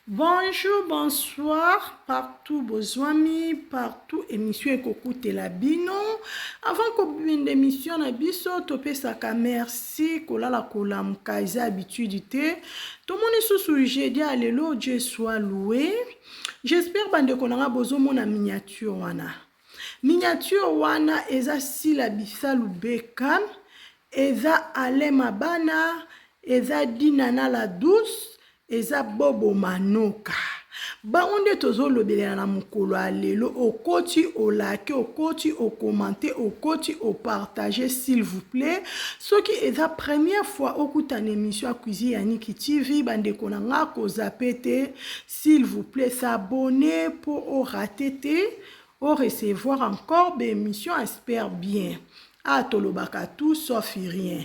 Bonjour, bonsoir, partout bozwami, partout émission ekokutela bino. Avant kobenda émission na biso, topesaka merci kolala kolamuka eza habitude te. Tomoni susu jeudi ya lelo, Dieu soit loué. J'espère bandeko na nga bozomona miniature wana. Miniature wana eza Sila Bisalu Beckham, eza Alain Mabana, eza Dinana la douce, eza Bobo Manoka. Bango nde tozolobelela na mokolo ya lelo. Okoti olake, okoti okomante, okoti opartage s'il vous plaît. Soki eza première fois okutana émission ya Cuisine ya Niki TV, bandeko na nga kozape te, s'il vous plaît s'abonner po orate te, o recevoir encore ba émission espère bien. Ah, tolobaka tout sauf rien.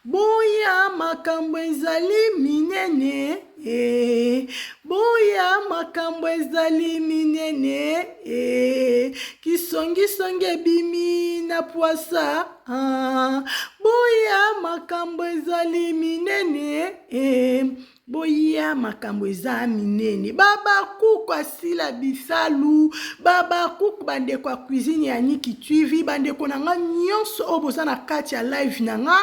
Boya makambo ezali minene eh. Boya makambo ezali minene eh. Kisongisongi ebimi na pwasa ah. Boya makambo ezali minene eh. Boya makambo eza minene. Babakuku asila bisalu, babakuku bandeko ya cuisine ya Niki TV, bandeko na nga nyonso oyo boza na kati ya live na nga,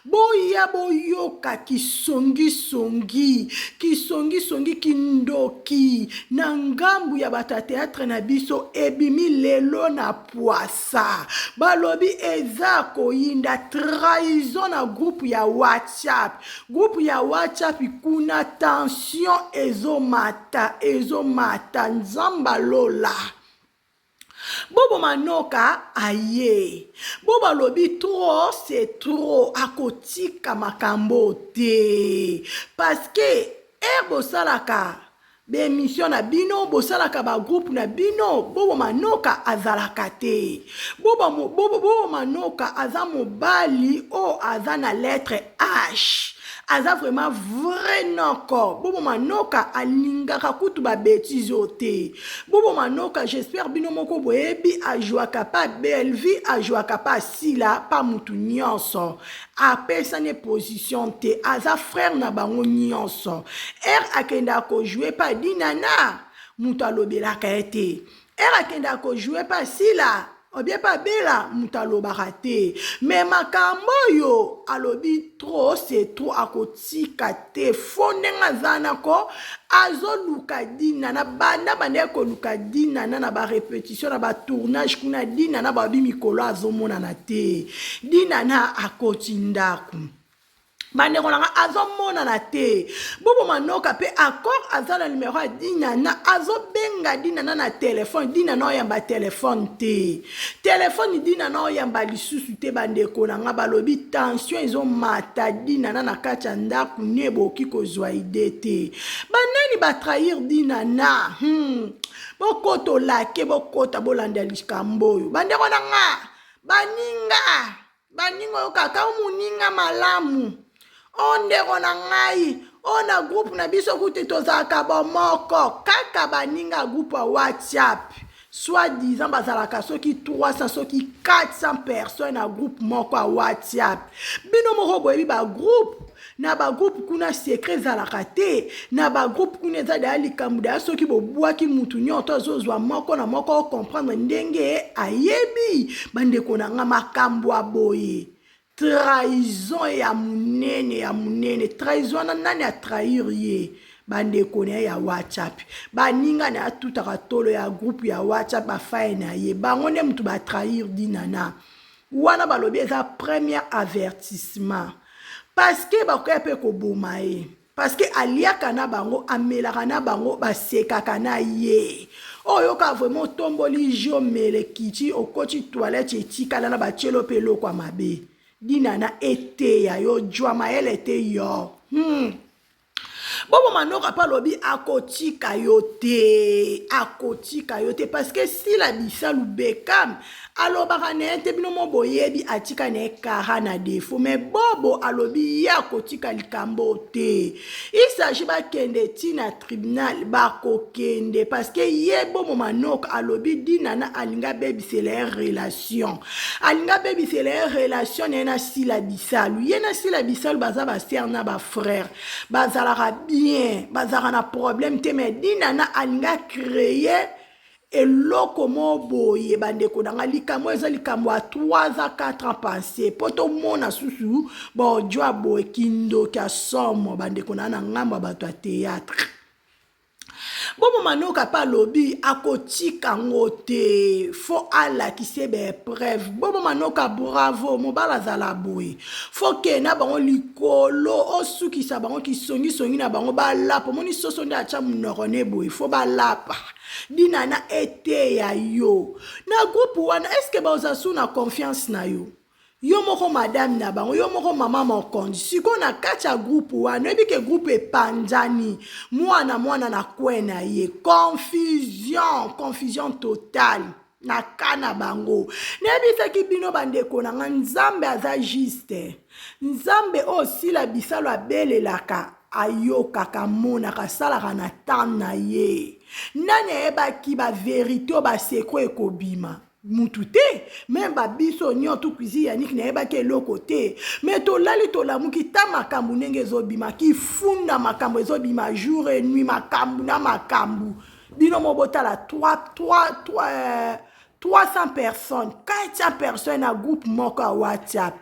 boya boyoka kisongisongi, kisongisongi kindoki na ngambu ya bato ya théâtre na biso ebimi lelo na pwasa. Balobi eza koyinda trahison na groupe ya WhatsApp. Groupe ya WhatsApp kuna tension ezomata ezomata nzamba lola. Bobo Manoka aye. Bobo alobi trop c'est trop akotika makambo te. Parce que heure bosalaka ba emission na bino bosalaka ba groupe na bino Bobo Manoka azalaka te. Bobo, Bobo, Bobo Manoka aza mobali oyo aza na lettre H. Aza vraiment vrai noko. Bobo Manoka alingaka kutu ba bêtises oyo te. Bobo Manoka j'espère bino moko boyebi ajouaka pa Bellevue, ajouaka pa Sila, pa mutu nyonso. Apesani position te, aza frère na bango nyonso. Heure akendaka ko jouer pa Dinana, mutu alobelaka ye te. Heure akendaka ko jouer pa Sila, obie pa Bella, mutu alobaka te. Mais makambo oyo alobi trop c'est trop, akotika te. Fo ndenge aza na ko azoluka Dinana, banda bandaki koluka Dinana na ba repetition na ba tournage kuna, Dinana babi mikolo azomonana te. Dinana akoti ndako. Bandeko na nga azomonana te. Bobo Manoka pe accord aza na numero ya Dinana, azobenga Dinana na telefone, Dinana oyamba telefone te. Telefone Dinana oyamba lisusu te. Bandeko na nga balobi tension ezomata Dinana na kati ya ndako ne bokoki kozwa ide te. Banani ba trahir Dinana? Bokota olake, bokota bolanda likambo oyo. Bandeko na nga, baninga baninga oyo kaka moninga malamu o ndeko na ngai o na groupe na biso kutu tozalaka bomoko kaka baninga ya groupe ya WhatsApp soit disant bazalaka soki 300 soki 400 personnes na groupe moko ya WhatsApp. Bino moko boyebi ba groupe na ba groupe kuna secret ezalaka te. Na ba groupe kuna eza daya likambo daya soki bobwaki mutu nyonso azozwa moko na moko comprendre ndenge ayebi. Bandeko na nga makambo ya boye trahison ya munene ya munene. Trahison wana nani a trahir ye? Bandeko na ye ya WhatsApp, baninga na ye atutaka tolo ya groupe ya WhatsApp, bafaye na ye bango nde mutu ba trahir Dinana wana. Balobi eza premier avertissement parce que bakoya pe koboma ye, parce que aliaka na bango, amelaka na bango, basekaka na ye. Oyo ka vraiment otomboli jo mele kiti okoti toilette etikala na batielo pe eloko ya mabe. Dinana eteya yo jwa mayele te yo. Bobo Manoka pa lobi akotika yo te, akotika yo te parce que Sila Bisalu Beckham Alobaka na ye te, bino mo boyebi, atika na ye kara na defo. Me Bobo alobi ye akotika likambo te. Il s'agit bakende ti na tribunal, bakokende parce que ye Bobo Manoka alobi Dinana alingi abebisela ye relation, alingi abebisela ye relation na ye na Sila Bisalu. Ye na Sila Bisalu baza ba sœur na ba frère, bazalaka bien, bazalaka na problème te. Mais Dinana alingi acréer eloko moko boye. Bandeko na nga, likambo eza likambo ya 3 ans, 4 ans passé, mpo tomona susu baaudio ya boye, kindoki ya somo. Bandeko na nga, na ngambo ya bato ya théâtre, Bobo Manoka mpe alobi akotika yango te, faut alakise bapreuve. Bobo Manoka, bravo, mobali azala boye. Faut kende na bango likolo, osukisa bango kisongisongi na bango, balapa. Omoni soso nde atya monoko ne boye, faut balapa. Dinana, eteya yo na groupe wana. Est-ce baoza su na confiance na yo? Yo moko madame na bango, yo moko mama mokonzi. Sikoyo na kati ya groupe wana, oyebi ke groupe epanzani, mwana mwana na kwe na ye, confusion, confusion totale na ka na bango. Nayebisaki bino, bandeko na nga, Nzambe aza juste. Nzambe oyo Sila Bisalo abelelaka, ayokaka, amonaka, asalaka na temps na ye. Nani ayebaki bavérité oyo, basecret ekobima? Mutu te. Même babiso nyonso, Cuisine Yannick, nayebaki eloko te. Me tolali, tolamuki, ta makambo ndenge ezobima, kifunda makambo ezobima jour et nuit, makambo na makambo. Bino mo botala 3 3 3 300 personnes, 400 personnes na groupe moko ya WhatsApp.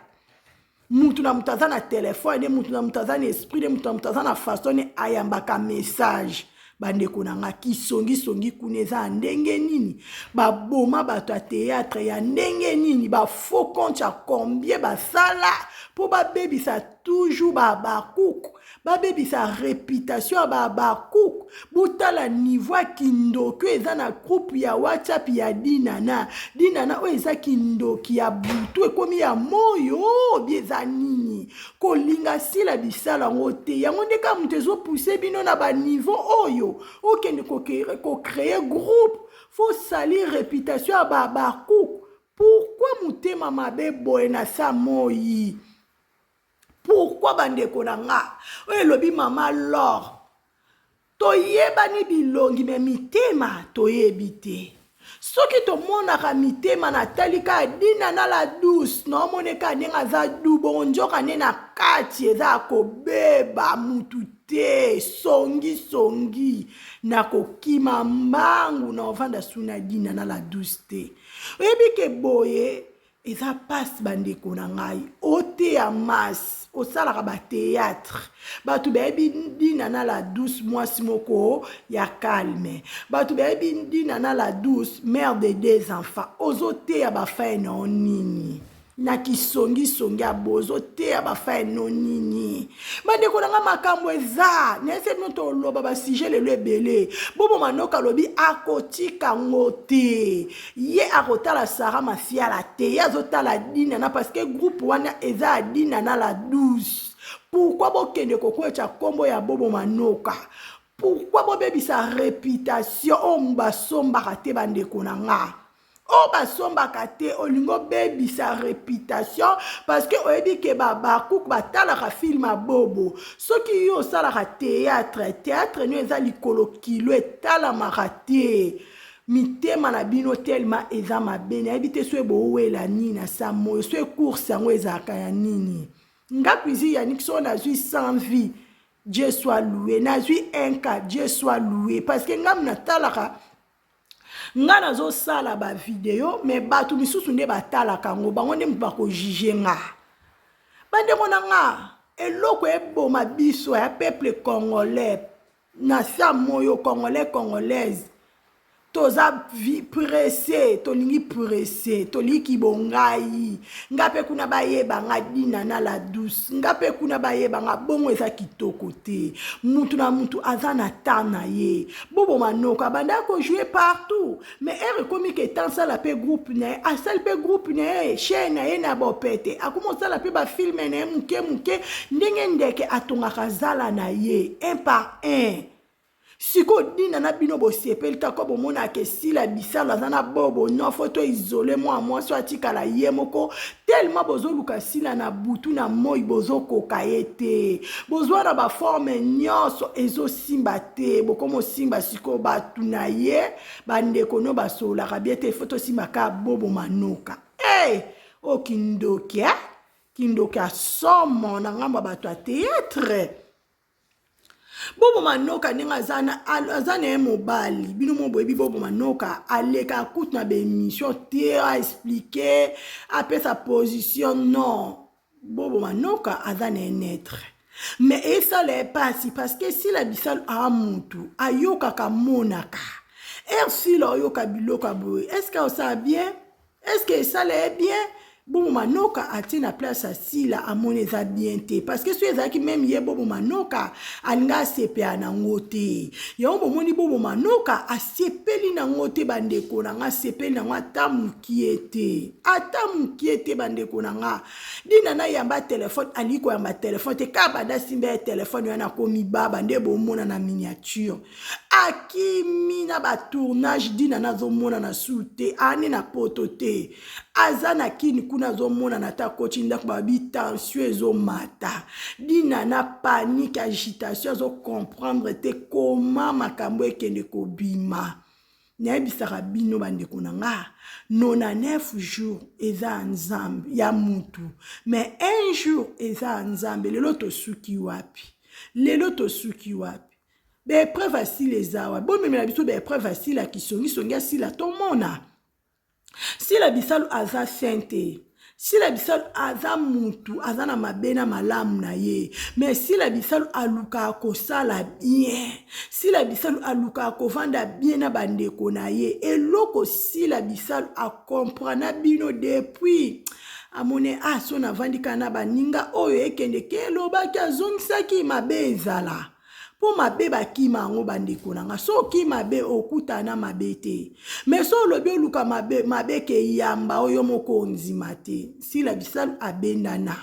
Mutu na mutu aza na telefone ne, mutu na mutu aza na esprit ne, mutu na mutu aza na façon ne ayambaka message. Bandeko na nga, kisongisongi kuna eza ya ndenge nini? Baboma bato ya théâtre ya ndenge nini? Bafaux compte ya combien basala mpo babebisa toujours bakuku, babebisa réputation ya babakuku? Botala niveau ya kindoki oyo eza na groupe ya WhatsApp ya Dinana. Dinana, oyo eza kindoki ya butu, ekomi ya moyo obi eza nini? Kolinga Sila Bisala yango te, yango nde kaka moto ezopousse bino na baniveau oyo. Okende kocréer groupe, faut salir réputation ya babakuku. Pourquoi motema mabe boye na sa moi? Pourquoi, bandeko na nga? Oyo elobi mama Lor, toyebani bilongi, me mitema toyebi te. Soki tomonaka mitema, natali kaka Dina na la douce, naomona kaka ndenge aza du bongo, nzoka nde na kati eza ya kobeba mutu te, songisongi. Nakokima mbangu na ovanda su na Dina na la douce te. Oyebi ke boye eza mpasi. Bandeko na ngai, oteya masi, osalaka bathéâtre, bato bayebi Dina na la douce mwasi moko ya calme, bato bayebi Dina na la douce mère de deux enfants. Ozoteya bafai na yo nini na kisongisongi ya boye? Ozoteya bafai no nini? Bandeko na nga, makambo eza nayese bino, toloba basujet lelo ebele. Bobo Manoka alobi akotika ngo te, ye akotala Sara Masiala te, ye azotala Dinana, parce que groupe wana eza ya Dinana la douce. Pourquoi bokende kokwetya nkombo ya Bobo Manoka? Pourquoi bobebisa réputation oyo basombaka te? Bandeko na nga, oyo basombaka te, olingi obebisa réputation parce que oyebi ke bakuku batalaka film ya Bobo. Soki yo osalaka théâtre, théâtre no eza likolo kilo, etalamaka te. Mitema na bino telema eza mabe, nayebi te so ebowela nini na sa moyo, so ecourse yango ezalaka ya nini. Nga Cuisine Yannick, so nazwi 100 vues, Dieu soit loué. Nazwi 1 cas, Dieu soit loué, parce que ngamu natalaka, nga nazosala bavideo, me bato misusu nde batalaka yango, bango nde moto bakojuge nga. Bandeko na nga, eloko eboma biso ya peuple congolais na sa moyo, congolais, congolaise, toza pressé, tolingi pressé, tolingi bongai. Nga mpe kuna bayeba nga Dina na la douce, nga mpe kuna bayeba nga bongo. Eza kitoko te. Mutu na mutu aza na temps na ye. Bobo Manoko abandaki kojouer partout, mais ere ekomi ke temps asala mpe groupe na ye, asali mpe groupe na ye, chaîne na ye na bopete, akomi osala mpe bafilm na ye moke moke, ndenge ndeke atongaka zala na ye un par un. Sikoyo dina na bino bosepeli tako bomonaka esila bisalo aza na bobo non fo to isole mwa mwasi oyo atikala ye moko tellement bozoluka sila na butu na moi bozokoka ye te bozwa na baforme nyonso ezosimba te bokoma osimba sikoyo bato na ye bandeko no basololaka bie te fo tosimba ka bobo manoka hey! oyo kindoki eh? Kindoki ya somo na ngambo ya bato ya theatre. Bobo Manoka ndenge aza na aza na ye mobali bino mo boyebi Bobo Manoka aleka kutu na ba emission te a expliquer apesa position non Bobo Manoka aza na ye neutre mais esala ye pasi parce que Sila Bisalu aa mutu ayokaka amonaka heure Sila oyoka biloko ya boye est ce que osala bien Est ce que esala ye bien? Bobo Manoka atie na place ya Sila amoni eza bien te parce que soki ezalaki meme ye Bobo Manoka alinga asepela na ngo te. Yango bomoni Bobo Manoka asepeli na ngo te bandeko na nga asepeli na ngo ata mukie te. Ata mukie te bandeko na nga. Dina na yamba telefone alingi koyamba telefone te kaka banda asimba ye telefone wana akomi baba nde bomona na miniature. Akimi na ba tournage Dinana azomonana su te ani na poto te aza na kini kuna azomonana ata akoti ndako babi tension ezomata Dinana panique agitation azo comprendre te koma makambo ekende kobima nayebisaka bino bandeko na nga 99 jours eza ya nzambe ya mutu mais un jour eza ya nzambe lelo tosuki wapi lelo tosuki wapi Ba epreuve ya sila eza wapi? Bomemela biso ba epreuve ya sila kisongisongi ya sila tomona. Sila bisalu aza saint te. Sila bisalu aza mutu aza na mabe na malamu na ye mais Sila bisalu alukaka kosala bien. Sila bisalu alukaka kovanda bien na bandeko na ye. Eloko Sila bisalu a comprena bino depuis amoni ah so navandi kaka na baninga oyo ekende ke elobaki azongisaki mabe ezala. Mpo mabe bakima yango bandeko na nga soki mabe okutana na mabe te me so olobi oluka mabe mabe ke yamba oyo moko ondima te sila bisalu abendana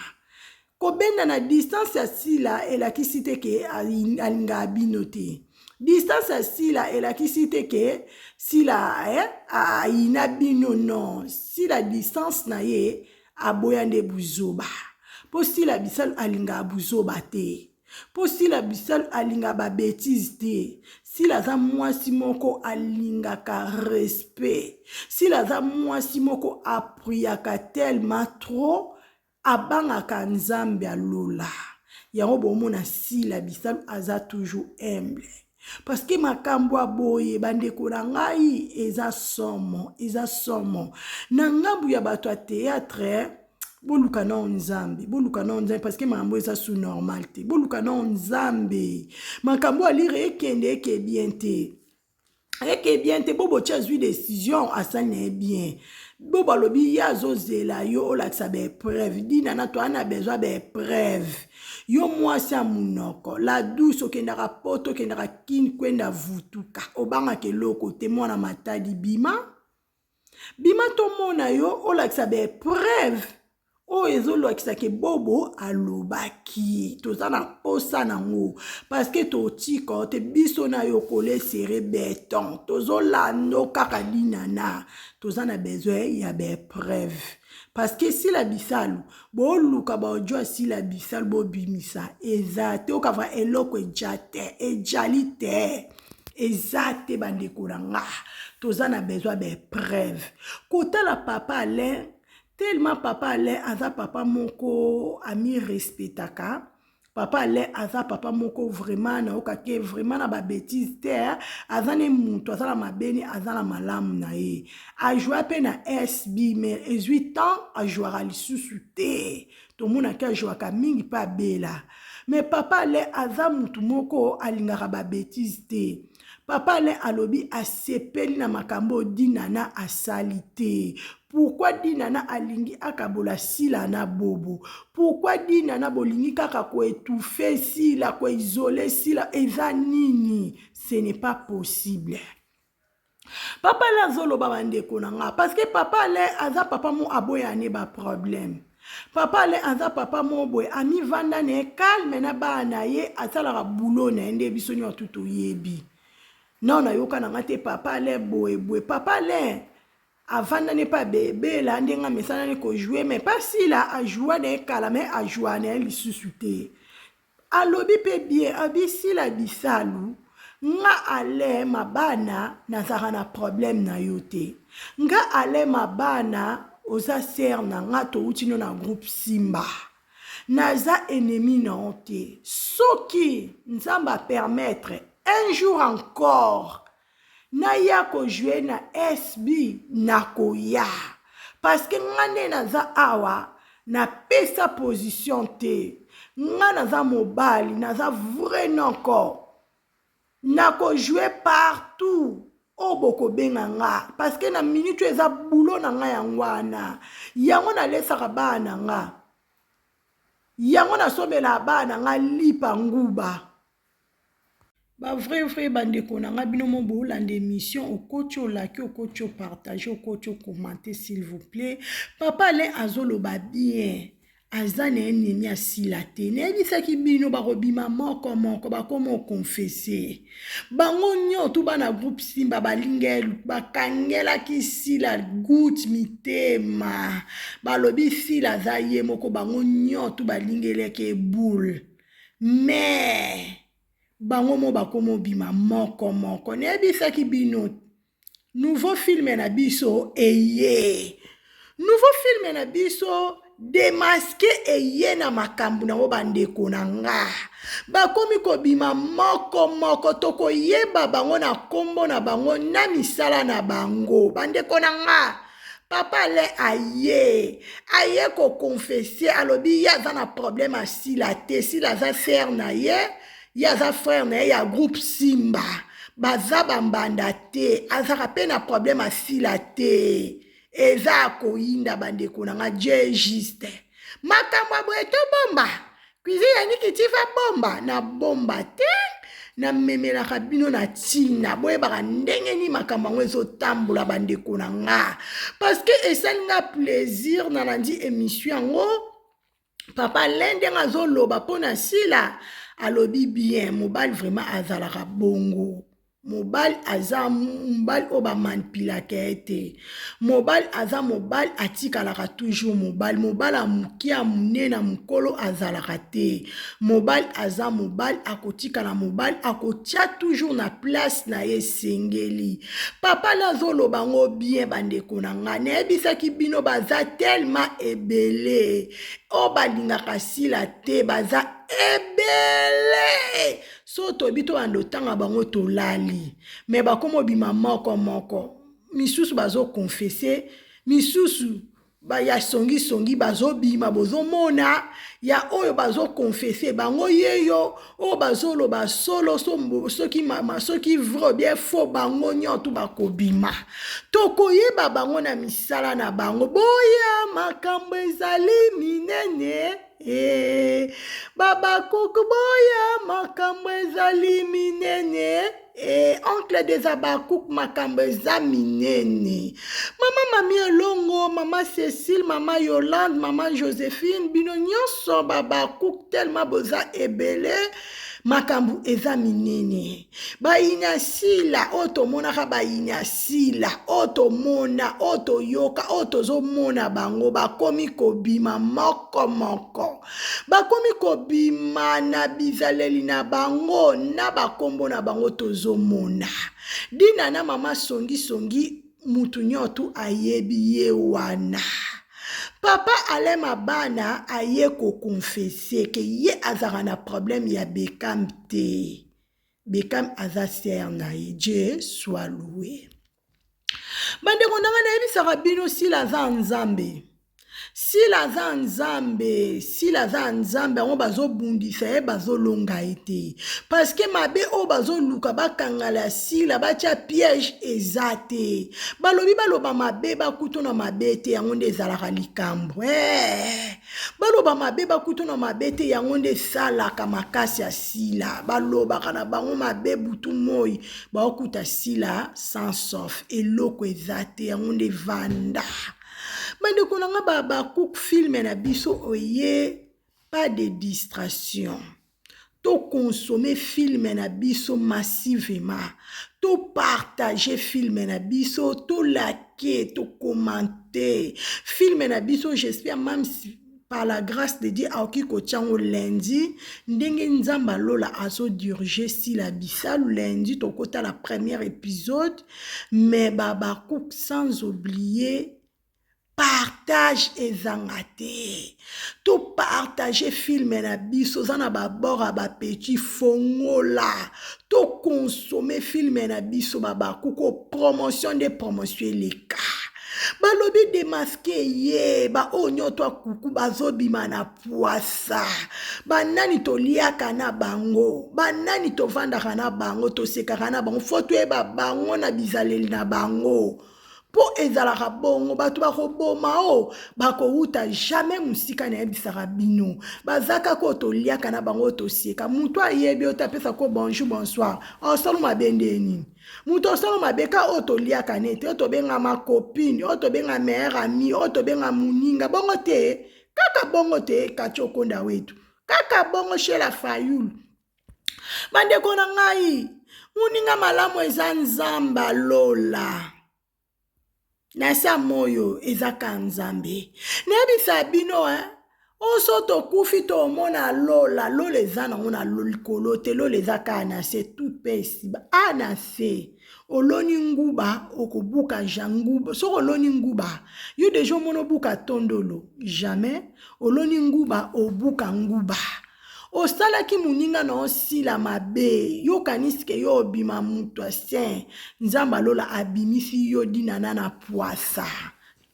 kobendana distance ya sila elakisi te ke alingaka bino te distance ya sila elakisi te ke sila eh, ayina bino non sila distance na ye aboya nde buzoba mpo sila bisalu alingaka buzoba te Po Sila Bisalu alinga ba betise te. Sila aza mwasi moko alingaka respect. Sila aza mwasi moko apriaka tellement trop abangaka Nzambe ya lola. Yango bomona Sila Bisalu aza toujours humble. Parce que makambo ya boye bandeko na ngai eza somo, eza somo. Na ngambu ya bato ya theatre boluka nao nzambe boluka nao nzambe parce que makambo eza sous normal te boluka nao nzambe makambo alire ekende eke bien te eke bien te bobo ti azwi décision asali na ye bien bobo alobi ye azozela yo olakisa baepreuve dinana toa na besoin baepreuve yo mwasi ya monoko la douce okendaka poto okendaka kini kwenda vutuka obangaka eloko te mwana matadi bima Bima tomona yo olakisa ba epreuve oyo ezolakisa ke bobo alobaki toza na posa nango parceke totika te biso na yo kole sere beton tozolando kaka dinana toza na besoin ya ba epreuve parceke sila bisalu boluka baaudio ya sila bisalu bobimisa eza te okava eloko eja te ejali te eza te bandeko na nga toza na besoin ba epreuve kotala papa alain tellement papa alain aza papa moko ami respectaka papa alain aza papa moko vraiment nayokaki vraiment na babétise te aza ne moto aza na mabe ne aza na malamu na ye ajoua mpe na sb mais ezwi temps ajouaka lisusu te tomonaki ajouaka mingi mpe abela mais papa alain aza mutu moko alingaka ba betise te papa alain alobi asepeli na makambo oyo dinana asali te pourquoi dinana alingi akabola sila na bobo pourquoi dinana bolingi kaka koetouffe sila koisole sila eza nini ce n'est pas possible Papa Alain azoloba bandeko na nga parce que papa Alain aza papa mo aboya ne ba problème. Papa Alain aza papa mo boye amivanda na ye calme na bana na ye asalaka boulot na ye nde biso nyonso toyebi. Nao nayoka na nga te papa Alain boye boye. Papa Alain avanda ne pa bebela ndenge amesana ne ko jouer mais pa Sila a joua na ye kala mais a joua na ye lisusu te. Alobi pe bien abi Sila Bisalu nga Alain mabana nazalaka na problème na yo te. Nga Alain mabana oza sœur na nga towuti no na groupe Simba. Naza ennemi na yo te. Soki Nzambe a permettre un jour encore naya ko jouer na SB nakoya. Parce que nga nde naza awa napesa position te. Nga naza mobali, naza vrai noko. Nako jouer partout oyo bokobenga nga parce que na minute oyo eza boulot na nga yango wana. Yango nalesaka bana na nga. Yango nasombelaka bana na nga lipa nguba. Ba vrai vrai bandeko na nga bino mo bolanda émission okoti olaki okoti opartage okoti okommente s'il vous plaît. Papa Alain azoloba bien. Aza na ennemi ya Sila te. Nayebisaki bino bakobima moko moko bakoma okonfese. Bango nyoto bana groupe Simba balinga bakangelaki Sila goutte mitema. Balobi Sila aza ye moko bango nyoto balingelaki ye boule. Mais bango mo bakoma obima moko moko. Nayebisaki bino nouveau film na biso eye. Nouveau film na biso demasque eye na makambo na yango bandeko na nga. Bakomi kobima moko moko tokoyeba bango na kombo na bango na misala na bango bandeko na nga. Papa Alain aye aye ko confesser alobi ye aza na problème ya Sila te Sila aza sœur na ye ye aza frère na ye ya groupe Simba baza ba mbanda te azaka pe na problème ya Sila te eza ya koyinda bandeko na nga Dieu est juste makambo ya boye tobomba Cuisine ya Niki Tiva bomba na bomba te namemelaka bino na ntina boyebaka ndenge nini makambo yango ezotambola bandeko na nga parce que esali nga plaisir nalandi émission yango papa Alain ndenge azoloba mpo na Sila alobi bien mobali vraiment azalaka bongo Mobali aza mobali oyo ba manipulaka ye te. Mobali aza mobali atikalaka toujours mobali. Mobali ya moke ya monene ya mokolo azalaka te. Mobali aza mobali akotikala mobali akotia toujours na place na ye esengeli. Papa na azoloba ngo bien bandeko na ngai. Nayebisaki bino baza tellement ebele oyo balingaka Sila te baza ebele. So toyebi tobanda otanga bango tolali me bakoma obima moko moko misusu bazo confesse misusu ba ya songi songi bazobima bozomona ya oyo bazo confesse bango yeyo oyo bazoloba solo so, soki, mama, soki vrai bien faux bango nyonso bakobima tokoyeba bango na misala na bango boya makambo ezali minene Ee, Babakuk boya makambo ezali minene. Ee, oncle des Abakuk makambo eza minene. Mama Mami Elongo, mama Cécile, mama Yolande, mama Josephine, bino nyonso Babakuk tellement boza ebele. Makambo eza minene. Bayini ya Sila oyo tomonaka, bayini ya Sila oyo tomona, oyo toyoka, oyo tozomona bango bakomi kobima moko moko, bakomi kobima na bizaleli na bango na bakombo na bango tozomona. Dina na mama songi songi mutu nyoto ayebi ye wana. Papa Alain Mabana aye ko confesser ke ye azalaka na problème ya Beckham te. Beckham aza sœur na ye. Dieu soit loué. Bandeko na nga nayebisaka bino Sila aza Nzambe. Sila aza Nzambe, Sila aza Nzambe yango bazobundisa ye bazolonga ye te. Parce que mabe oyo bazoluka bakangala Sila batia piège eza te. Balobi baloba mabe bakutu na mabe te yango nde ezalaka likambo. Eh! Baloba mabe bakutu na mabe te yango nde esalaka makasi ya Sila. Balobaka na bango mabe butu moi baokuta Sila sans sauf eloko eza te yango nde vanda. Bandeko na nga ba Habacuc film na biso oye pas de distraction. Tokonsome film na biso massivement, topartage film na biso, tolake, tokomante film na biso. J'espère même par la grâce de Dieu akoki kotia yango lundi, ndenge Nzambe alola azodirige Sila Bisalu. Lundi tokotala premier épisode. Mais babakouk, sans oublier partage ezanga te. Topartage film na biso, oza na babord ya bapetit, fongola, tokonsome film na biso. Babakuku, promotion nde promotion eleka. Balobi démasqué ye, baoyo nyonso akuku bazobima na pwasa. Banani toliaka na bango, banani tovandaka na bango, tosekaka na bango, fo toyeba bango na bizaleli na bango, mpo ezalaka bongo. Bato bakoboma o bakowuta jamais mosika. Nayebisaka bino, baza kaka oyo toliaka na bango, oyo toseka. Moto ayebi oyo te, apesa ko bonjour, bonsoir, osala mabe nde nini? Moto osala mabe ka oyo toliaka nete, oyo tobenga ma copine, oyo tobenga meilleur ami, oyo tobenga moninga, bongo te, kaka bongo te. Kati okonda wetu kaka bongo. Shela Fayulu, bandeko na ngai, moninga malamu eza Nzambe alola na sa moyo, eza ka Nzambe. Nayebisa bino, eh? Oso tokufi, tomona lola. Lola eza nango na likolo te, lola eza kaka na se. Tout mpe esiba a na se. Oloni nguba, okobuka ja nguba. Soki oloni nguba, yo deja omona obuka tondolo? Jamais. Oloni nguba, obuka nguba. Osalaki moninga na osila mabe, yokanisi ke yo obima moto asin. Nzambe alola abimisi yo dinana na pwasa.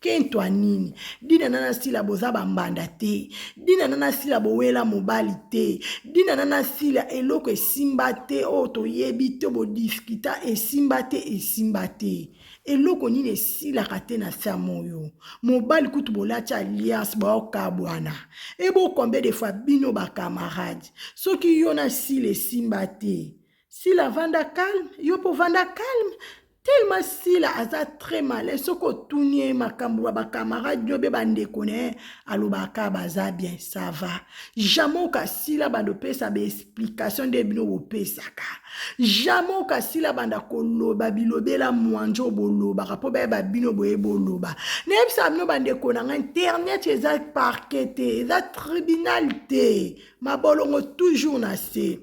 Kentwa nini? Dinana na Sila boza bambanda te. Dinana na Sila bowela mobali te. Dinana na Sila eloko esimba te, oyo toyebi te. Bodiskita, esimba te, esimba te. Eloko nini esilaka te na se ya moyo? Mobali kutu bolati alliance, baokabwana ebo combien de fois? Bino bacamarade, soki yo na Sila esimba te, Sila vanda calme, yo mpo vanda calme. Tellement Sila aza très malin, soki otuni ye makambo ya bacamarade yo be bandeko na ye, alobaka baza bien, ça va. Jamais okasila banda opesa baexplication nde bino bopesaka. Jamais okasila banda koloba bilobela mwanje oyo bolobaka mpo bayeba bino boye boloba. Nayebisaka bino, bandeko na ngai, internet eza parquet te, eza tribunal te. Mabolongo toujours na se.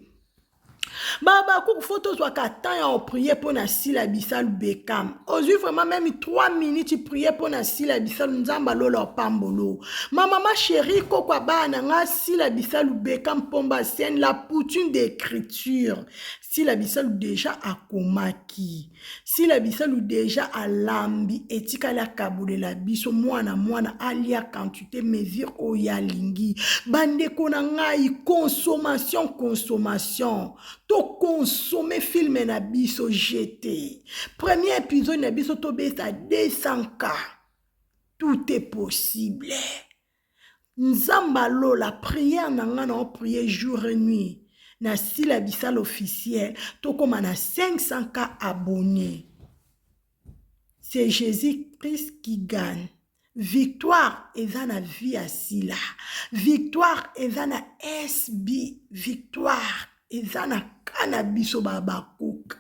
Babakuku, fo tozwaka temps ya oprier mpo na Sila Bisalu Bekam. Ozwi vraiment même 3 minutes, prie mpo na Sila Bisalu, Nzambe alola opambolo. Ma mama chérie, koko bana nga, Sila Bisalu Bekam Pomba Scène, la poutine d'écriture. Sila Bisalu déjà akomaki, Sila Bisalu déjà alambi, etikali akabolela biso, mwana mwana alia quantité mesure oyo alingi. Bandeko na ngai, consommation, consommation, tokonsome film na biso. Gt premier épisode na biso tobeta 200 K, tout est possible. Nzambe alola, prière na ngai na oprier jour et nuit na Sila Bisala officiel, tokóma na 500 K abonné. C'est Jésus Christ qui gagne. Victoire eza na vie ya Sila, victoire eza na SB, victoire eza na ka na biso. Babakuka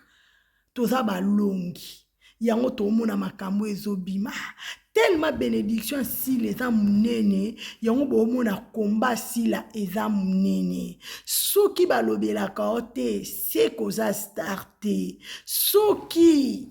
toza balongi yango, tomona makambo ezobima tellement. Bénédiction ya Sila eza monene, yango boomona komba Sila eza monene. Soki balobelaka yo te, seke oza star te. Soki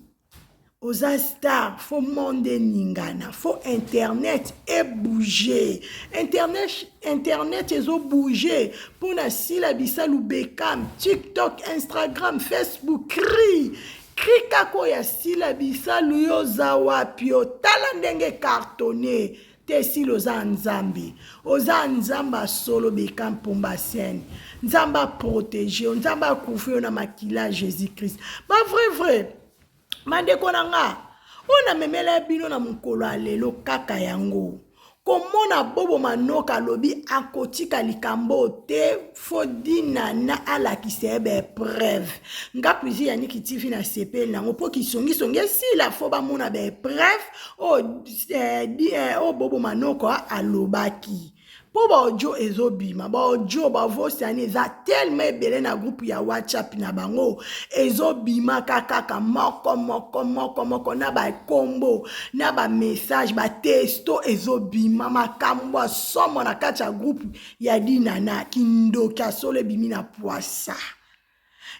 oza star, fo monde eningana, fo internet ebouge. Internet, internet ezobouge mpona Sila Bisalu Bekam. TikTok, Instagram, Facebook, cri cri kaka oyo ya Sila Bisalu. Yo oza wapi? Otala ndenge cartonne te. Sila, oza Nzambe, oza Nzambe asolo. Beka Mpomba Scène, Nzambe aprotege yo, Nzambe akufi yo na makila ya Jésus Christ. Bavrai vrai, bandeko na nga, oyo namemela bino na mokolo ya lelo kaka yango. Komona Bobo Manoka alobi akotika likambo te, fo Dinana alakisa ye baepreuve. Nga Cuisine ya Niki TV na sepeli nango mpo kisongisongi esila, fo bamona baepreuve oyo, eh, eh, oyo Bobo Manoko alobaki. Mpo baaudio ezobima, baaudio bavosiani eza tellement ebele na groupe ya WhatsApp na bango, ezobimaka kaka moko moko moko moko na bakombo na bamessage batesto ezobima makambo ya somo na kati ya groupe ya Dinana. Kindoki ya solo ebimi na pwasa.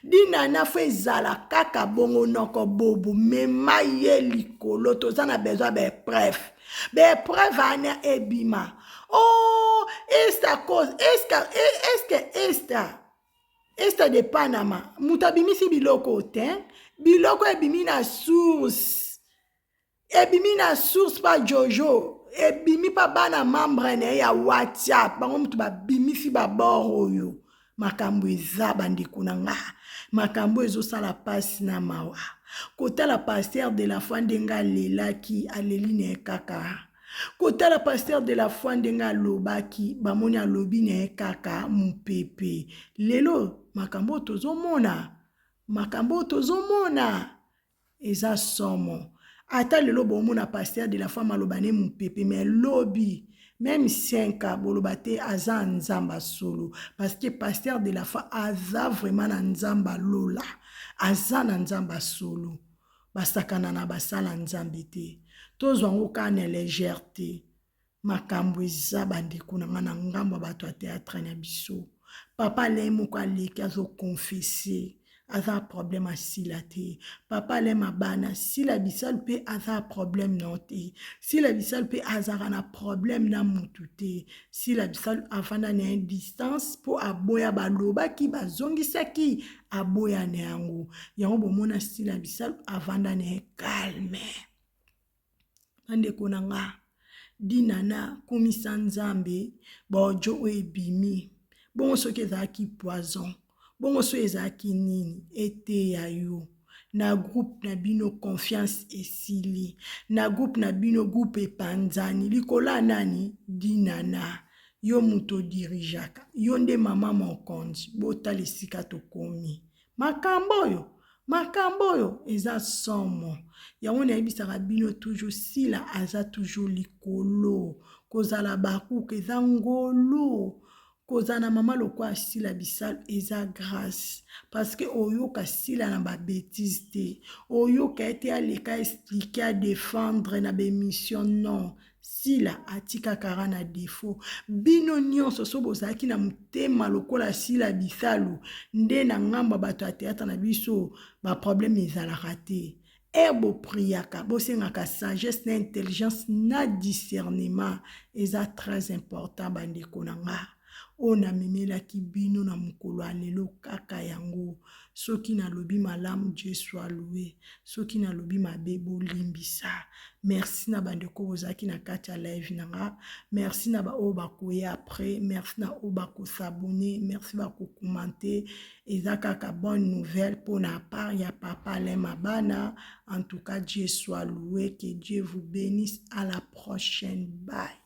Dinana fo ezala kaka bongo noko bobo mema ye likolo toza na besoin ba epreuve ba epreuve wana ebima oh esta cause eska eske esta esta de Panama moto abimisi biloko te biloko ebimi na source Ebimi na source pa jojo ebimi pa bana membre na ye ya whatsapp bango mutu babimisi ba bord oyo makambo eza bandeko na nga makambo ezosala pasi na mawa kotala pasteur de la foi ndenge alelaki aleli na ye kaka kotala pasteur de la foi ndenge alobaki bamoni alobi na ye kaka mopepe lelo makambo oyo tozomona makambo oyo tozomona Eza somo. Ata lelo bomona pasteur de la foi maloba ne mupepe mais lobi meme 5 ans boloba te aza nzamba solo parce que pasteur de la foi aza vraiment na nzamba lola aza na nzamba solo basakana na basala nzambe te tozwa ngo kaka na légèreté Makambo eza bandeko na nga na ngambo ya bato ya theatre na biso. Papa Alain moko aleki azo confesse aza problème asila te. Papa Alain mabana sila bisalu pe aza problème na te. Sila bisalu pe azalaka na problème na mutu te. Sila bisalu avanda na ye distance po aboya balobaki bazongisaki aboya na yango. Yango bomona sila bisalu avanda na ye calme. Bandeko na nga, Dinana kumisa Nzambe, ba audio oyo ebimi. Bongo soki ezalaki poison, bongo soki ezalaki nini, eteya yo. Na groupe na bino confiance esili, na groupe na bino groupe epanzani likolo ya nani? Dinana. Yo moto odirigeaka, yo nde mama mokonzi, botala esika tokomi. Makambo oyo makambo oyo eza somo yango nayebisaka bino toujours sila aza toujours likolo kozala bakuka eza ngolu kozala na mama lokola sila bisalu eza grace parce que oyoka sila na ba betise te oyoka ete aleka explike adefendre na ba emission non Sila atika kara na defaut. Bino nionso so bozalaki na motema lokola Sila Bisalu nde na ngambo ya bato ya theatre na biso ba problème ezalaka te. Heure bo priaka bosengaka sagesse na intelligence na discernement eza très important bandeko na nga. Oyo namemelaki bino na mokolo ya lelo kaka yango. Soki nalobi malamu Dieu soit loue, soki nalobi mabe bolimbisa. Merci na bandeko bozalaki na kati ya live na nga, merci na baoyo bakoya après, merci na oyo bakosabonne, merci bakokomante. Eza kaka bonne nouvelle mpo na part ya papa Alain Mabana. En tout cas, Dieu soit loué, que Dieu vous bénisse. À la prochaine. Bye.